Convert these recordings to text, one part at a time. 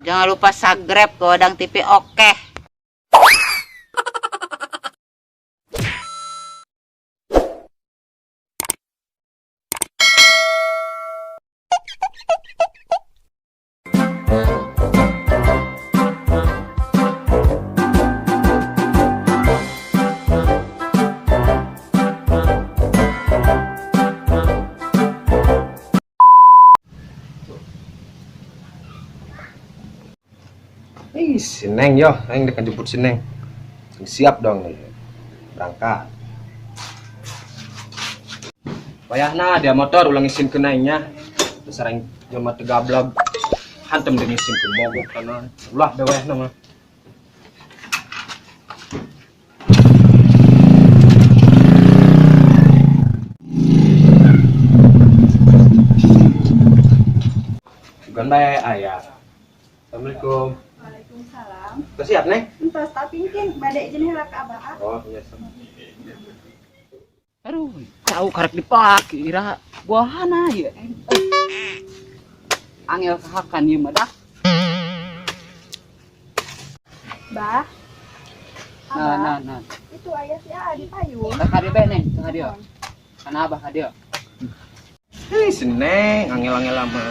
Jangan lupa subscribe ke Wadang TV, oke. Ih, si Neng yo, Neng dekat jemput si Neng. Siap dong nih. Berangkat. Wayahna dia motor ulang isin ke Nengnya. Terus sering jelema teu gablog. Hantem deui isin ke mogok kana. Ulah be wayahna mah. Bukan bae aya. Assalamualaikum. Waalaikumsalam. Udah siap, Neng? Entos tapi mungkin badai jenis lah ke abah. Oh, iya. Aduh, tahu karek dipake ira buahana ya. Angel kahakan ieu mah dah. Bah. Nah, Abah. nah, nah. Itu ayah si A di payung. Tah ka dieu bae, Neng, tah ka dieu. Kana abah ka dieu. Ih, si Neng, angel-angel lama.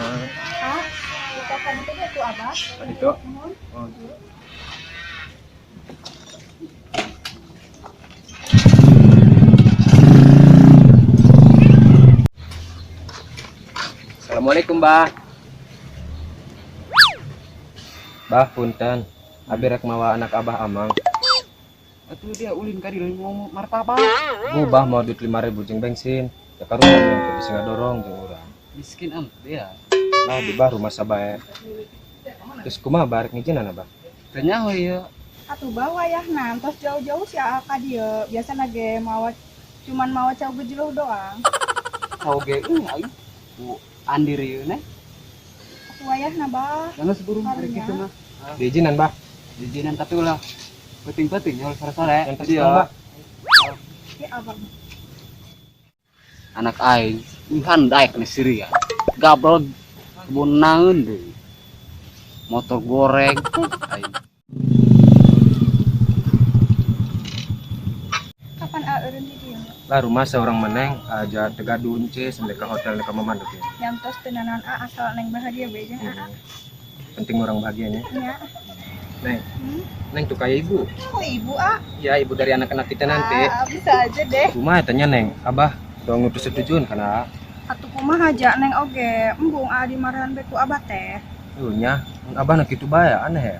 Ah, kita kan itu deh tuh abah. Tadi tuh. Nuhun. Oh. Assalamualaikum, Bah. Bah, punten. Abi rek mawa anak Abah Amang. Atuh dia ulin ka dieu ngomong martabak. Bu, Bah mau duit 5.000 jeung bensin. Ya karunya yang teu bisa ngadorong jeung urang. Miskin am dia. Nah, di Bah rumah sabae. Terus kumaha Bah rek ngijinan Abah? Teu nyaho ieu. Atuh bawa ya, nah, tos jauh-jauh si A ka dieu. Biasa ge mawa cuman mawa cau gejeluh doang. Cau ge aing. Bu andir ieu neh. Atuh wayahna Bah. Jangan seburu rek Karunya. kitu mah. Diizinan, Bah. Diizinan tapi ulah penting-penting ya sore-sore. Yang Iya. Bah. Ya abang. Anak aing ihan daek nih Syria. Gabrol kebun naeun deui. Motor goreng aing. Kapan a eureun di dieu? Lah rumah seorang meneng aja tegadun ce sampai ke hotel ke mamanduk ya. Yang tos tenanan a asal neng bahagia be jeung a. Penting orang bahagianya. Nya. Neng. Hmm? Neng tuh kayak ibu. Oh ibu a. Iya, ibu dari anak-anak kita nanti. Ah, bisa aja deh. Kumaha tanya Neng, Abah dong ngutus setujuan karena Atuh kumaha aja Neng oge, embung a dimarahan be ku abah teh. Nya, abah nak kitu bae aneh ya.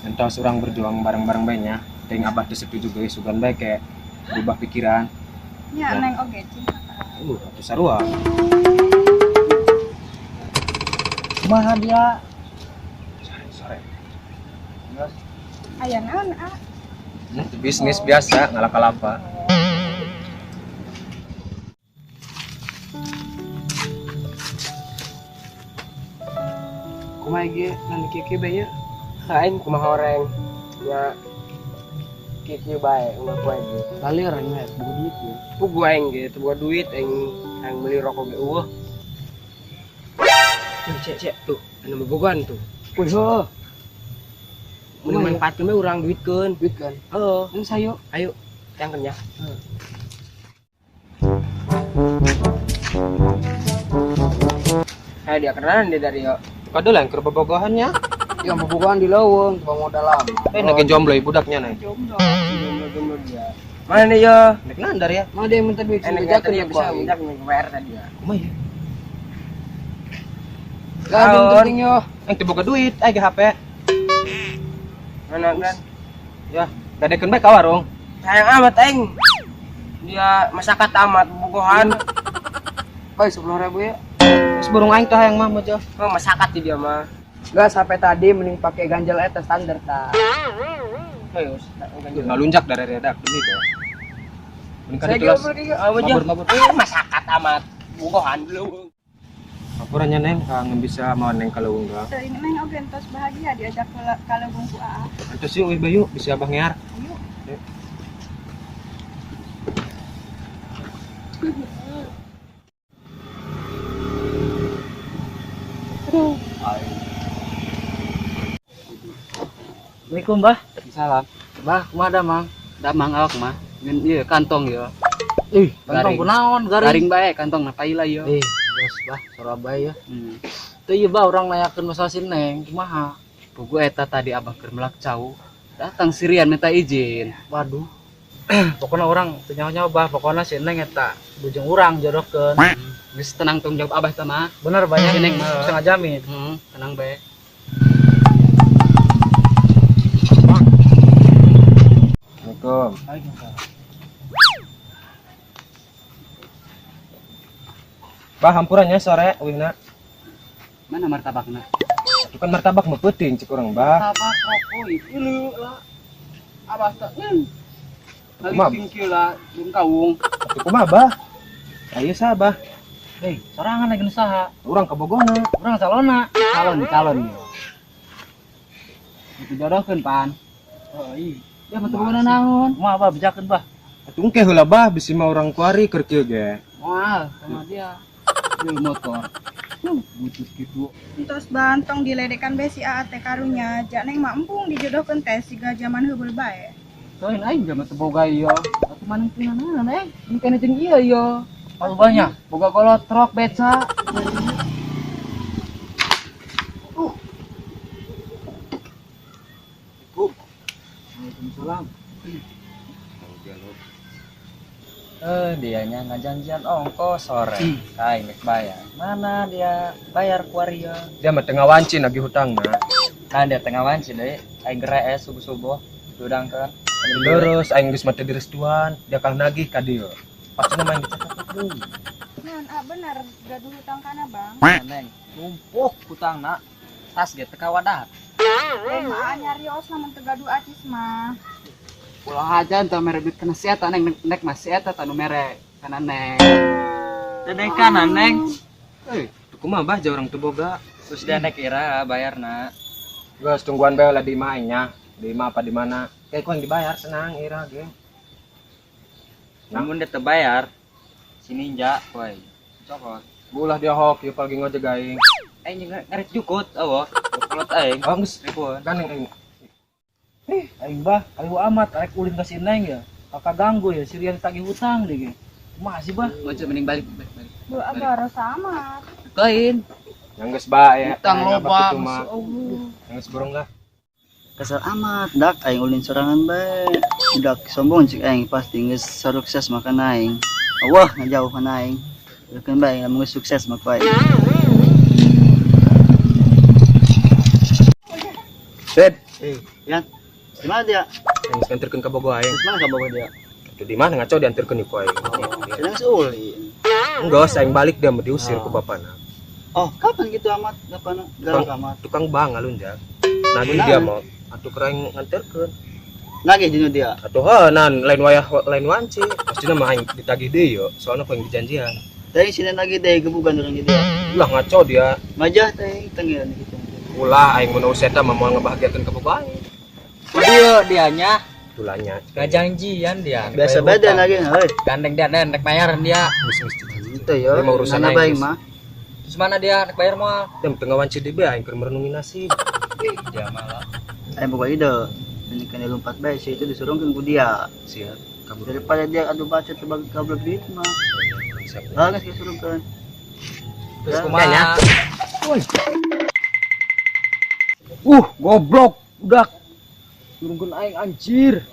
Entos orang berjuang bareng-bareng bae nya. Teuing abah teu setuju ge sugan bae kayak berubah pikiran. Nya Ya. Neng oge cinta ka. Atuh sarua. Kumaha dia? Sore, sore. Aya naon a? Bisnis biasa ngalap-alapa. Kumaha ge nan kieu bae nya? Aing kumaha oreng. Nya kieu bae ngaku aing ge. Lalir aing mah boga duit ge. Pugu aing ge teu boga duit aing hayang meuli rokok ge eueuh. Tuh cek cek tuh anu bobogohan tuh. Wih heuh. Mun manfaatkeun bae urang duitkeun. Duitkeun. Heeh. Geus ayo. Ayo, tangkeun nya. Heeh. Ayo dia kenalan dia dari yo. Padahal yang keur bobogohannya. Yang bobogohan di leuweung, coba modal lah. Nage jomblo ibu budaknya neng. Jomblo. Jomblo dia. Mana nih yo? Nek nandar ya. Mana dia yang minta duit? Nek tadi dia bisa minta bayar tadi ya. Kumaha ya? Gak ada yang penting yo. Yang teu boga duit, aya ge HP. Mana kan? Ya, gadekeun bae ka warung. Sayang amat aing. Dia masakat amat bobogohan. Baik 10.000 ya. Terus burung aing tah hayang mah mojo. Oh, masakat dia mah. Enggak sampai tadi mending pakai ganjel eta standar ta. Ayo, ganjel. Ngalunjak dari redak demi bae. Mending ka Saya ditulas. kira Mabur mabur. Masakat amat bobogohan dulu. Laporannya Neng, nggak bisa mau Neng kalau enggak. Teuing Neng oge entos bahagia diajak ke leuweung ku aa. Entos yuk, wih Bayu, bisa abah ngear. Ayo. Yuk. Aduh. Aing. Assalamualaikum, Bah. Salam. Bah, kumaha damang? Damang awak mah. Ngan ieu kantong ya. Ih, kantong Garing. kunaon garing? Garing bae kantong na paila ieu. Ih, geus bah, Surabaya ya. Hmm. Teu ieu bah urang nanyakeun masalah si Neng, kumaha? Pugu eta tadi abah keur melak cau. Datang Sirian minta izin. Waduh. Pokoknya urang teu nyaho-nyaho bah, pokoknya si Neng eta bujeng urang jodohkeun. Geus tenang tanggung jawab abah teh mah. Bener banyak Si Neng mah. bisa ngajamin. Tenang bae. Assalamualaikum. Bah, hampurannya sore uihna. Mana martabakna? Itu kan martabak mah peuting cek urang, Bah. Martabak rokok itu lah. Abah teh. Kumaha? Kali kieu lah, jeung kawung. Atuh kumaha, Bah? Ayo sah, Bah. Hei, sorangan lagi nu saha? Urang ka Bogona. Urang calonna. Calon calon. Itu jodohkeun pan. Oh, iya. Ya mah teu boga naon. Kumaha bah bejakeun bah? Atuh engke heula, Bah, bisi mah urang kuari keur kieu ge. Moal sama dia. Dia motor. Butuh gitu. Entos bantong diledekan be si Aa teh karunya. Ja Neng mah embung dijodohkeun teh siga zaman heubeul bae. Lain aing mah teu boga ieu. Atuh maneh teu naon eh. Engke jeung ieu ieu. Palu banyak. Boga golot truk beca. Waalaikumsalam. Eh, dianya ngajanjian ongkos sore. Aing rek bayar. Mana dia bayar kuari ya? Dia mah teu ngawanci nagih hutangna. Nah, dia tengah wanci deui. Aing gerees subuh-subuh. Dudangkeun. Terus aing geus mah teu direstuan, dia kalah nagih ka dieu. Pastina mah aing dicekak deui. Naon ah bener gaduh hutang kana Bang? Neng, numpuk hutangna. Tas ge teu kawadah. Eh mah nyarios lamun teu gaduh acis mah. Ulah aja entah mere duit kana si eta neng nek mah si eta tanu mere kana neng. Teu kana Neng. Eh, Tuh kumaha, Bah, jauh urang teu boga. Terus dia nek ira bayarna. Geus tungguan bae lah di imah aing nya. Di imah apa di mana? Kayak ku yang dibayar senang ira ge. Namun dia teu bayar. Si ninja, woi. Cokot. Ulah dia hok, ieu lagi ngojek aing. Aing ngarek jukut eueuh. Kolot aing. Oh, geus Ripun. gandeng aing. Ih, aing bah, kali amat arek ulin ka si Neng ya. Kakak ganggu ya, si Rian tagih hutang deh ge. Kumaha sih bah? mau mending balik balik balik. Bu abah rosa amat. Lain. Yang geus ba ya. Hutang Aing loba, abah kitu mah. Allah. Yang geus borong lah. Kesel amat dak aing ulin sorangan bae. Udah sombong cik aing pasti geus sukses makan aing. Wah, ngajauh kana aing. Keun bae lamun geus sukses mah ku aing. Beb, Yan, di mana dia? aing geus nganterkeun ka Bogo aing. Terus mana ka bawa dia? Atuh di mana ngaco dianterkeun ku aing. Sedang seuli. Enggak, aing balik dia mah diusir ku bapana. Oh, kapan gitu amat? Kapan galak amat? Tukang bang ngalunjak. Nagih dia mau atuh keur aing nganterkeun. Nagih jeung dia. Atuh heuh nan lain wayah lain wanci. Pastina mah aing ditagih deui yo, soalna ku aing dijanjian. Teh sini nagih deh gebugan urang dia. Ulah ngaco dia. Majah teh tenggelan gitu. Ulah aing mun useta mah moal ngebahagiakeun ka Bogo aing. Dia dianya Tulanya. ngajanjian dia. Biasa bae dia nagih, heuy. Gandeng dia nek bayar dia. Geus geus. Itu yo. Dia mah urusan Mana aing, bae geus. mah. Terus mana dia nek bayar moal? Dia teu ngawanci deui bae aing keur merenungi nasib. Dia malah. Aing boga ide. Ini kan lompat bae si itu disurungkeun ku dia. Siap. Kabur. Daripada dia adu bacot sebagai kablek duit mah. Siap. Ah, geus disurungkeun. Terus Ya. kumaha? Goblok, udah. Turunkeun aing anjir.